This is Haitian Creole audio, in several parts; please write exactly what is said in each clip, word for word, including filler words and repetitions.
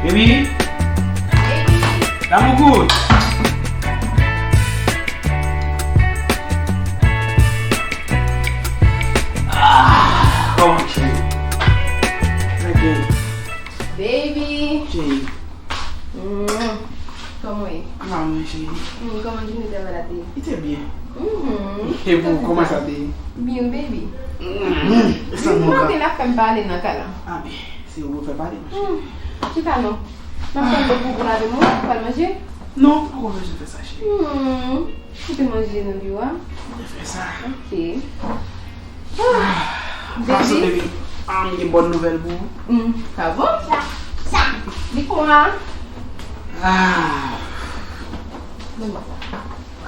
Baby. Damou kout. Ah, kòman cheri? Tranquille. Baby. Cheri. Mm. Kòman w ye? Kòman w ye, cheri? Mm, kòman jounen travay la te ye? Li te byen. Mhm. E pou ou, kòman sa te ye? Byen, baby. Mm. Sa nou ka. Mwen te la fè m pale nan kay la. Ah, byen. Se ou pou fè pale, ma chérie. Hmm, chita non. M ap tann pou ou lave men w, pou al manje? Non, ou pa bezwen fè sa, cheri. Hmm, ou te manje nan biwo a? Ou te fè sa. Ok. Ah, baby. Pase, baby. Ah, m gen bòn nouvèl pou ou. Hmm, sa bon? Sa, sa. Di pou mwen. Ah. Bon, bon.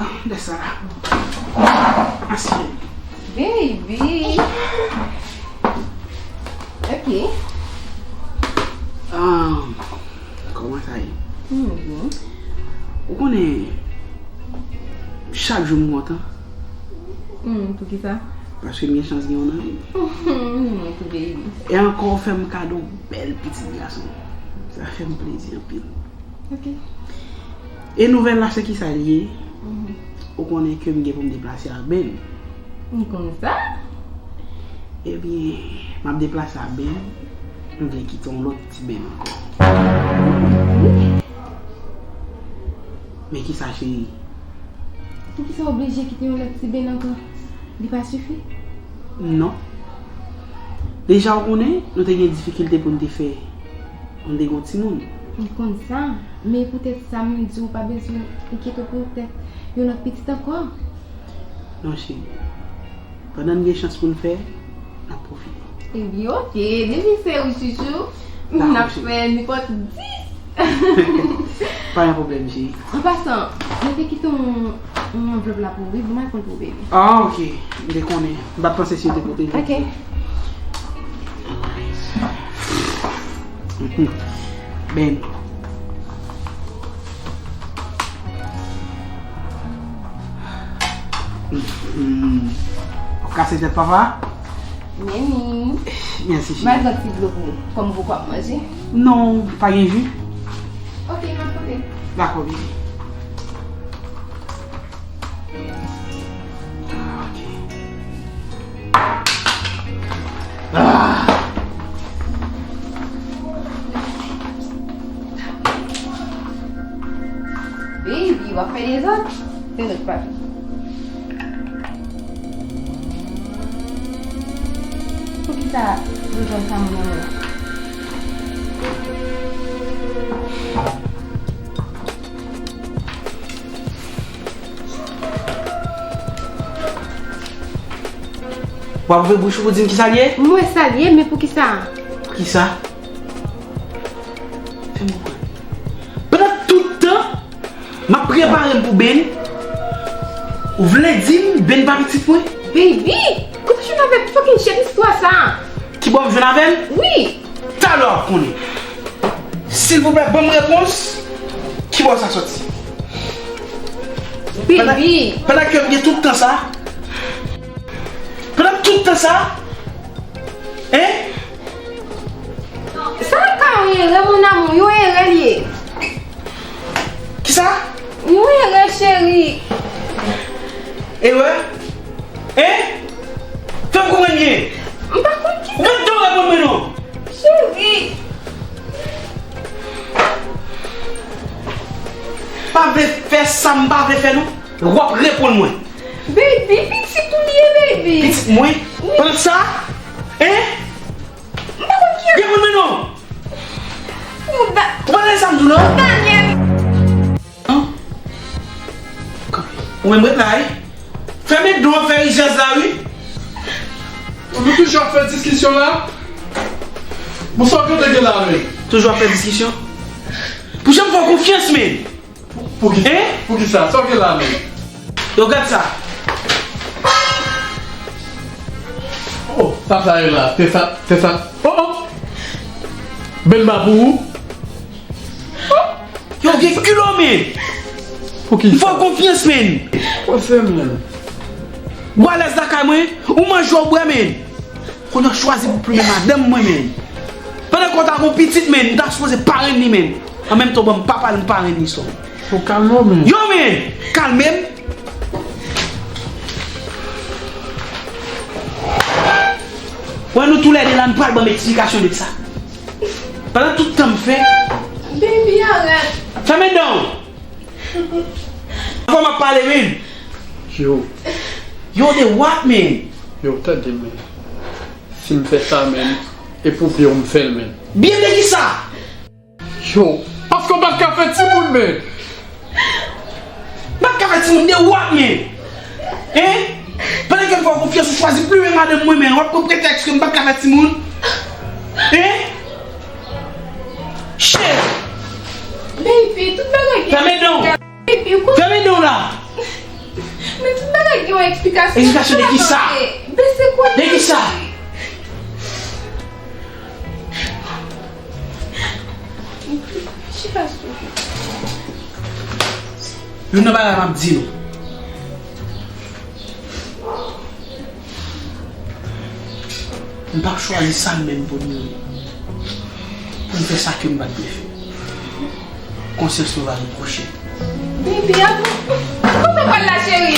Ah, lè sa la. Asye. Baby. Ok. Ah, kòman sa ye? Hmm, byen. Ou konnen, chak jou m kontan. Hmm, poukisa? Paske m gen chans gen yon nan vi m. Mwen tou, baby. E ankò, ou fè m kado bèl pitit gason. Sa fè m plezi anpil. Ok. E nouvèl la, se kisa l ye? Mhm. Ou konnen ke m gen pou m deplase ak Ben. M konn sa. Ebyen, m ap deplase ak Ben. M vle kite yon lòt ti Ben ankò. Wi. Men kisa, cheri? Poukisa w oblije kite yon lòt ti Ben ankò? Li pa sifi? Non. Deja, ou konnen, nou te gen difikilte pou n te fè, pou n te gen yon timoun. M konn sa, men poutèt sa, m di w pa bezwen enkyete w poutèt yon lòt pitit ankò. Non, cheri. Pandan n gen chans pou n fè, n ap pwofite. Ebyen, ok. Depi se ou, chouchou, n ap fè nenpòt dis. Pa gen pwoblèm, cheri. An pasan, mwen te kite yon, yon anvlòp la pou ou, wi, pou m al pran pou ou, baby. Ah, ok. M te konnen. M pa t panse si yo te pote l. Ok. Ben. Hmm. W ap kase tèt papa? Men ni. Mèsi, cheri. Mwen pran ti dlo pou ou, kòm ou poko ap manje. Non, pa gen ji? Ok, m ap pote. Dakò, baby. Ah, ok. Ah! Baby, w ap fè dezòd? Fè lòt papi. Poukisa dezòd sa moun nan mwen? W ap ouvri bouch ou pou di m kisa l ye? M wè sa l ye, men poukisa? Poukisa? Fè m konprann. Pandan tout tan, m ap prepare m pou Ben, ou vle di m Ben pa pitit mwen? Baby, kòman w jwenn avèk fucking shit istwa sa? Kibò m jwenn avè l? Wi. Talè w ap konnen. Silvouplè, ban m repons. Kibò sa soti? Baby. Pandan, pandan ke m gen tout tan sa, pandan tout tan sa, hein? Sa ka yon erè, mon amour, yon erè l ye. Kisa? Yon erè, cheri. Erè? Hein? Fè m konprann byen. M pa konn ki. Ou mèt tou reponn mwen non. Cheri. Pa vle fè sa m pa vle fè non. W ap reponn mwen. Baby, pitit ou l ye, baby. Pitit mwen? Wi. Pandan sa? Hein? M pa konn ki. Reponn mwen non. Ou pa tande sa m di w non? Daniel. An? Kanpe. Ou menm ret la wi. Fèmen do w, fè rijès la wi. Nou toujou ap fè diskisyon la. Bon, sa w gentan gen la menm? Toujou ap fè diskisyon? Pou jan m fè w konfyans men. Poukisa? Hein? Poukisa? Sa w gen la menm? Yo, gad sa. Oh, sa sa ye la? Se sa, se sa. Oh, oh. Ben ba pou ou. Yo, gen kilo men. Poukisa? M fè w konfyans men. Konfyans men. Ou alèz lakay mwen, ou manje w bwè men. Kounye a w chwazi pou plimen madanm mwen men. Pandan ke w ta gon pitit, men, m ta sipoze parenn li, men. An menm tan, ban m papa l, m parenn li, so. Ou kalme w, men. Yo, men! Kalme m. Wè, nou toulède la, nou pral ban m eksplikasyon de sa. Pandan tout tan m fè. Baby, arèt. Fèmen dan w. Anvan m ap pale, men. Yo. Yo, de what, men? Yo, tande, men. Si m fè sa, men, e pou byen w m fè l, men. Byen de ki sa? Yo, paske w pa t ka fè timoun, men. M pa t ka fè timoun de what, men? Hein? Pandan ke m fè w konfyans, ou chwazi plimen madanm mwen, men w ap pran pretèks ke m pa t ka fè timoun? Hein? Shit! Baby, tout bagay gen Fèmen dan w. Baby, ou konn... Fèmen dan w la! Men tout bagay gen yon eksplikasyon. Eksplikasyon de ki sa? Bese konnen. De ki sa? Chita sou. Youn nan bagay m ap di nou. M p ap chwazi sa m menm pou m youn. Pou m fè sa ke m pa t dwe fè. Konsyans nou va repwoche. Baby, avan, kòman pral la, cheri?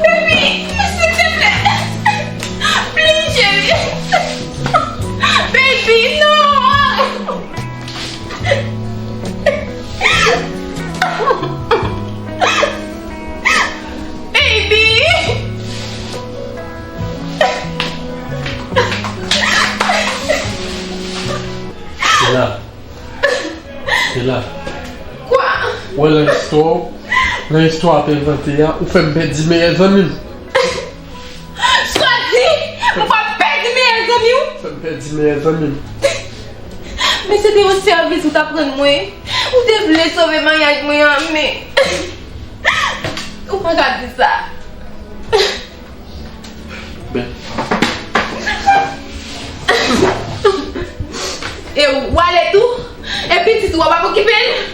Baby, silteplè. Please, cheri. Baby, non. Baby. Kela. Kela. Kwa? Wè, nan istwa, nan istwa a te envante a, ou fè m pèdi meyè zanmi m. Sa w di? Mwen pa pèdi meyè zanmi w? Fè m pèdi meyè zanmi m. Men se te yon sèvis ou t ap rann mwen. Ou te vle sove maryaj mwen an, men ou pa ka di sa. Ben. E w ale tou? E pitit ou a p ap okipe l?